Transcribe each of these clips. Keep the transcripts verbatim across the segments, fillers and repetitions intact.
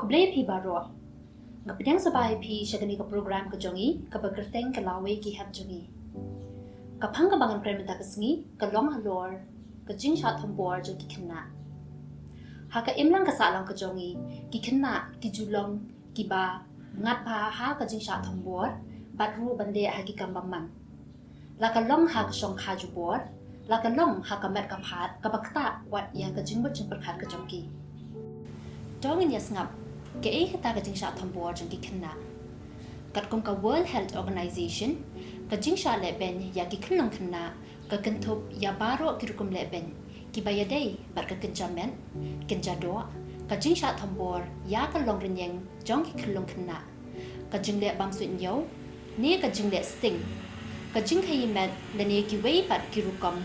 Khublei phi baroh. Nga pdiang sngewbha ïa phi sha kane ka program ka jong ngi, kaba kyrteng Ka Lawei Ki Hep Jong Ngi. Ka phang kaba ngan kren mynta ka sngi ka long halor ka jingshah thombor jong ki khynnah. Ha ka imlang ka sahlang ka jong ngi, ki khynnah ki ju long kiba ngat bha ha ka jingshah thombor bad ruh ban leh ha ki kam bymman. La ka long ha ka shongkha jubor, la ka long ha ka met ka phad kaba ktah wat ïa ka jingmut jingpyrkhat ka jong ki. To ngin ïa sngap kaei kata ka jingshah thombor jong ki khynnah. Katkum ka World Health Organization, ka jingshah lehbeiñ ïa ki khyllung khynnah ka kynthup ïa baroh ki rukom lehbeiñ kiba ïadei bad ka kynja met, kynja doh, ka jingshah thombor ïa ka longrynïeng jong ki khyllung khynnah, ka jingleh bam suidñiew ne ka jingleh sting, ka jingkhaïi met lane kiwei pat ki rukom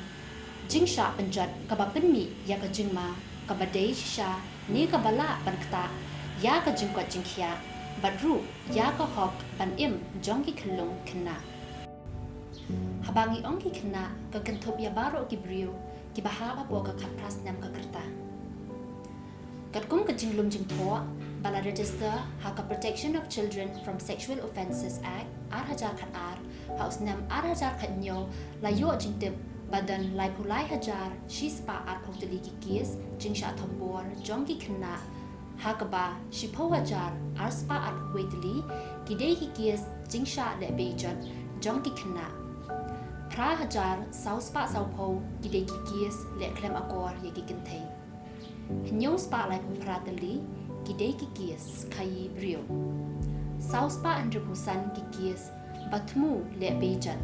jingshah pynjot kaba pynmih ïa ka jingma kaba dei shisha ne kaba lah ban ktah ïa ka jingkoit jingkhiah bad ruh ïa ka hok ban im jong ki khyllung khynnah. Haba ngi ong ki khynnah ka kynthup ïa baroh ki briew kiba hap hapoh ka khatphra snem ka rta. Katkum ka jinglum jingthoh ba la register ha ka Protection of Children from Sexual Offences Act ar hajar khatar, ha u snem ar hajar khathynñiew la ïoh jingtip ba don laiphew lai hajar shispah arphew tylli ki case jingshah thombor jong ki khynnah, ha kaba shiphew hajar arspah arphew wei tylli ki dei ki case jingshah lehbeiñ jot jong ki khynnah. Phra hajar sawspah sawphew ki dei ki case leh khlem akor ïa ki kynthei. Hynñiewspah laiphew phra tylli ki dei ki case khaïi briew. Sawspah hynriewphew san ki case ba thmu lehbeiñ jot.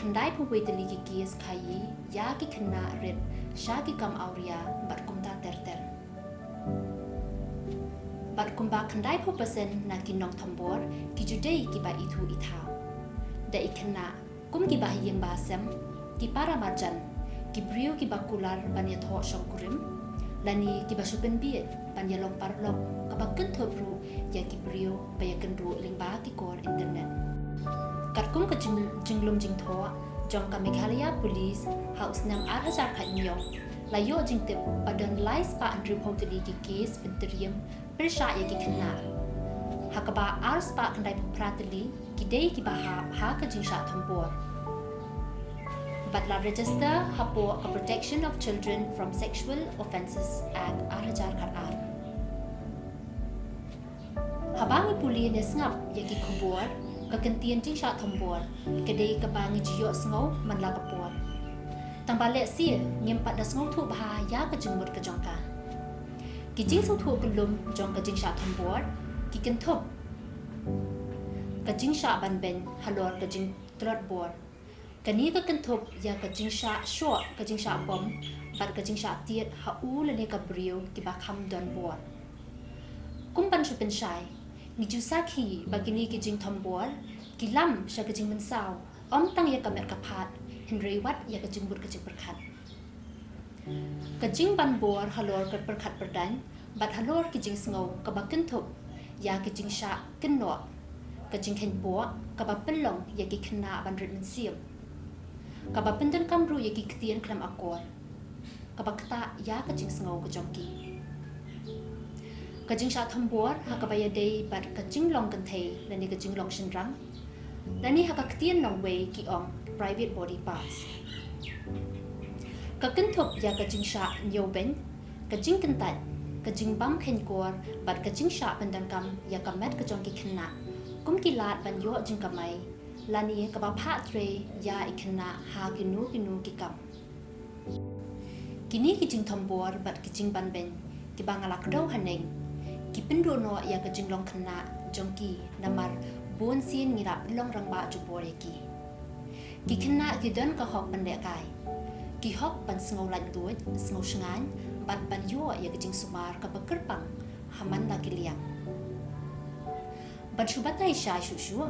Khyndaiphew wei tylli ki case khaïi ïa ki khynnah rit sha ki kam awria bad kumta ter ter. Bad kumba khyndaiphew percent na ki nongthombor ki ju dei kiba ithuh ithaw. Da i khynnah kum kiba ha ïing ba ha sem, ki para marjan, ki briew kiba kular ban ïathoh shongkurim, lane kiba shu pynbiej ban ïalong paralok, kaba kynthup ruh ïa ki briew ba ïakynduh lyngba ki kor internet. Katkum ka jing-, jinglum jingthoh jong ka Meghalaya Police ha u snem ar hajar khathynñiew, la ïoh jingtip ba don laispah hynriewphew tylli ki case pyntriem pyrshah ïa ki khynnah, ha kaba arspah khyndaiphew phra tylli ki dei kiba hap ha ka jingshah thombor. Bad la register hapoh ka Protection of Children from Sexual Offences Act ar hajar khatar. Haba ngi pule ne sngap ïa ki khubor, ka kyntien jingshah thombor ka dei kaba ngi ju ïohsngew man la ka por. Tangba lehse ngim pat da sngewthuh bha ïa ka jingmut ka jong ka. Ki jingsngewthuh kyllum jong ka jingshah thombor ki kynthup: ka jingshah ban beiñ halor ka jingtlot bor. Kane ka kynthup ïa ka jingshah shoh, ka jingshah bom bad ka jingshah tied ha u lane ka briew kiba kham don bor. Kum ban shu pynshai, ngi ju sakhi ba kine ki jingthombor ki lam sha ka jingmynsaw, ym tang ïa ka met ka phad, hynrei wat ïa ka jingmut ka jingpyrkhat. Ka jingban bor halor ka pyrkhat pyrdaiñ bad halor ki jingsngew kaba kynthup ïa ki jingshah kynnoh, ka jingkheiñ poh kaba pynlong ïa ki khynnah ban rit mynsiem, kaba pyndonkam ruh ïa ki ktien khlem akor, kaba ktah ïa ka jingsngew ka jong ki. Ka jingshah thombor ha kaba ïadei bad ka jinglong kynthei lane ka jinglong shynrang, lane ha ka ktien nongwei ki ong private body parts. Ka kynthup ïa ka jingshah ñiewbeiñ, ka jingkyntait, ka jingbam kheiñkor bad ka jingshah pyndonkam ïa ka met ka jong ki khynnah kum ki lad ban ïoh jingkamai, lane kaba phah trei ïa i khynnah ha kino kino ki kam. Kine ki jingthombor bad ki jingban beiñ kiba nga la kdew haneng ki pynduh noh ïa ka jinglong khynnah jong ki, namar bun sien ngi la pynlong rangbah jubor ïa ki. Ki khynnah ki don ka hok ban lehkai, ki hok ban sngew laitluid, sngew shngaiñ bad ban ïoh ïa ka jingsumar kaba kyrpang ha man la ki liang. Ban shu batai shai shuh shuh,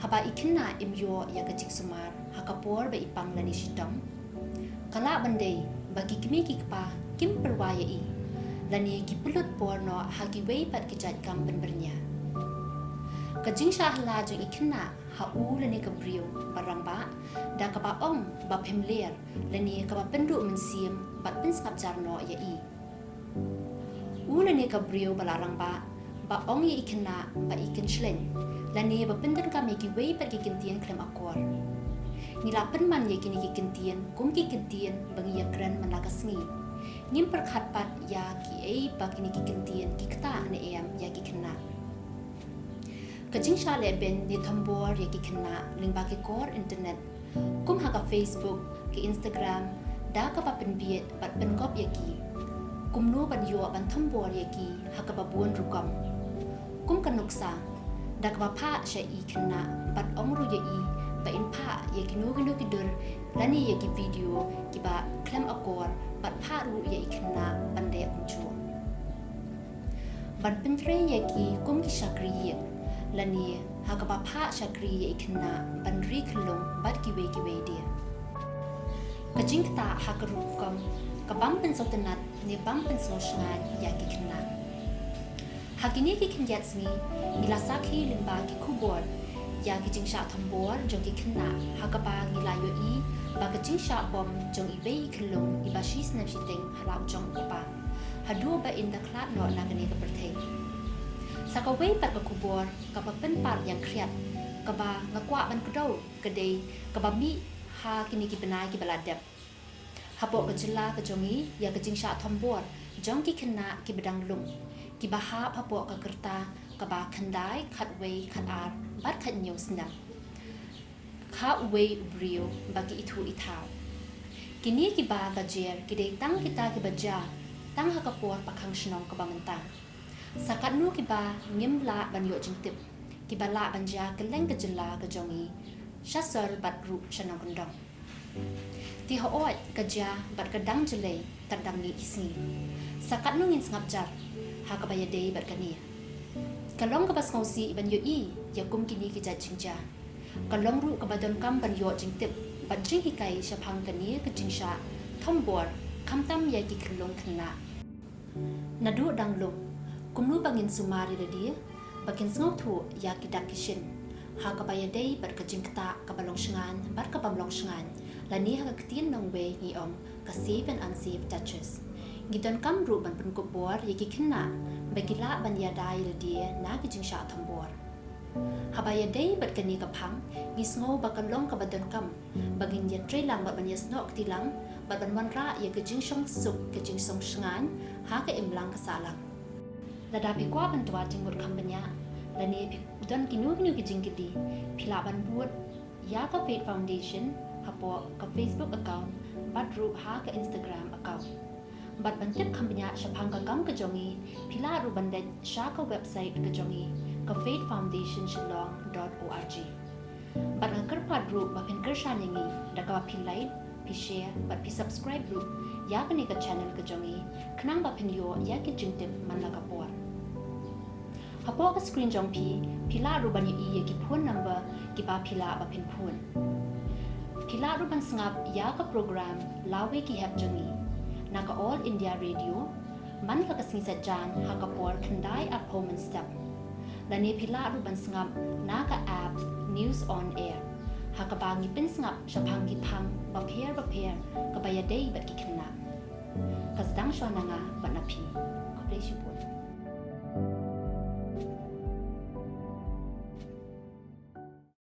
haba i khynnah im ïoh ïa ka jingsumar ha ka por ba i pang lane shitom, ka lah ban dei ba ki kmie ki kpa kim pyrwa ïa i, lane ki pynlut por noh ha kiwei pat ki jait kam pynbyrngia. Ka jingshah hala jong i khynnah ha u lane ka briew ba rangbah da kaba ong ba phim ler lane kaba pynduh mynsiem bad pynsngap jar noh ïa i. U lane ka briew ba la rangbah ba ong ïa i khynnah ba i kynshlei, lane ba pyndonkam ïa kiwei pat ki kyntien khlem akor. Ngi la pynman ïa kine ki kyntien kum ki kyntien ba ngi ïakren man la ka sngi. Ngim pyrkhat pat ïa kiei ba kine ki kyntien ki ktah ne em ïa ki khynnah. Ka jingshah lehbeiñ ne thombor ïa ki khynnah lyngba ki kor internet, kum ha ka Facebook, ka Instagram, da kaba pynbiej bad pyngop ïa ki. Kumno ban ïoh ban thombor ïa ki ha kaba bun rukom. Kum ka nuksa, da kaba phah sha i khynnah bad ong ruh ïa i ba in phah ïa kino kino ki dur lane ïa ki video kiba khlem akor bad phah ruh ïa i khynnah ban leh kumjuh. Ban pyntrei ïa ki kum ki shakri ïing, lane ha kaba phah shakri ïa i khynnah ban ri khyllung bad kiwei kiwei de. Ka jingktah ha ka rukom ka bym pynsngewtynnat ne bym pynsngewshngaiñ ïa ki khynnah. Ha kine ki khyndiat sngi ngi la sakhi lyngba ki khubor ïa ki jingshah thombor jong ki khynnah, ha kaba ngi la ïohi ba ka jingshah bom jong iwei i khyllung iba shi snem shiteng ha la u jong u kpa, haduh ba in da khlad noh na kane ka pyrthei. Sa kawei pat ka khubor kaba pynpar ïangkhriat, kaba nga kwah ban kdew, ka dei kaba mih ha kine ki bnai kiba la dep. Hapoh ka jylla ka jong ngi ïa ka jingshah thombor jong ki khynnah kiba dang lum, kiba hap hapoh ka rta kaba khyndai, khatwei, khatar bad khathynñiew snem. Kha uwei u briew ba ki ithuh ithaw. Kine kiba ka jer ki dei tang kita kiba jia tang ha ka por pakhang shnong kaba mynta. Sa katno kiba ngim lah ban ïoh jingtip, kiba lah ban jia kylleng ka jylla ka jong ngi, sha sor bad ruh sha nongkyndong. Te hooid ka jia bad ka dang jlei katba dang mih ki sngi. Sa katno ngin sngap jar ha kaba ïadei bad kane. Ka long kaba sngewsih ban ïohi ïa kum kine ki jait jingjia. Ka long ruh kaba donkam ban ïoh jingtip bad jinghikai shaphang kane ka jingshah thombor, khamtam ïa ki khyllung khynnah. Naduh dang lum, kumno ba ngin sumar ïa lade ba kin sngewthuh ïa ki dak ki shin ha kaba ïadei bad ka jingktah kaba long shngaiñ bad ka bym long shngaiñ, lane ha ka ktien nongwei ngi ong ka safe and unsafe touches. Ngi donkam ruh ban pynkup bor ïa ki khynnah ba ki lah ban ïada ïa lade na ki jingshah thombor. Haba ïadei bad kane ka phang, ngi sngew ba ka long kaba donkam ba ngin ïatreilang bad ban ïasnoh kti lang bad ban wanrah ïa ka jingshongsuk, ka jingshongsngaiñ ha ka imlang ka sahlang. Lada phi kwah ban twad jingmut kham bniah lane phi don kino kino ki jingkylli, phi lah ban bud ïa ka Faith Foundation hapoh ka Facebook account bad ruh ha ka Instagram account. Bad ban tip kham bniah shaphang ka kam ka jong ngi, phi lah ruh ban leit sha ka website ka jong ngi, ka faith foundation shillong dot org. Bad nga kyrpad ruh ba phin kyrshan ïa ngi da kaba phi like, phi share bad phi subscribe ruh ïa kane ka channel ka jong ngi, khnang ba phin ïoh ïa ki jingtip man la ka por. Hapoh ka screen jong phi, phi lah ruh ban ïohi ïa ki phone number kiba phi lah ba phin phone. Phi lah ruh ban sngap ïa ka program Lawei ki Hep jong ngi na ka All India Radio man la ka sngi Saitjaiñ ha ka por khyndai arphew mynstep. Lane phi lah ruh ban sngap na ka app News on Air ha kaba ngi pynsngap shaphang ki phang bapher bapher kaba ïadei bad ki khynnah. Ka sdang shuwa na nga bad na phi. Khublei shibun.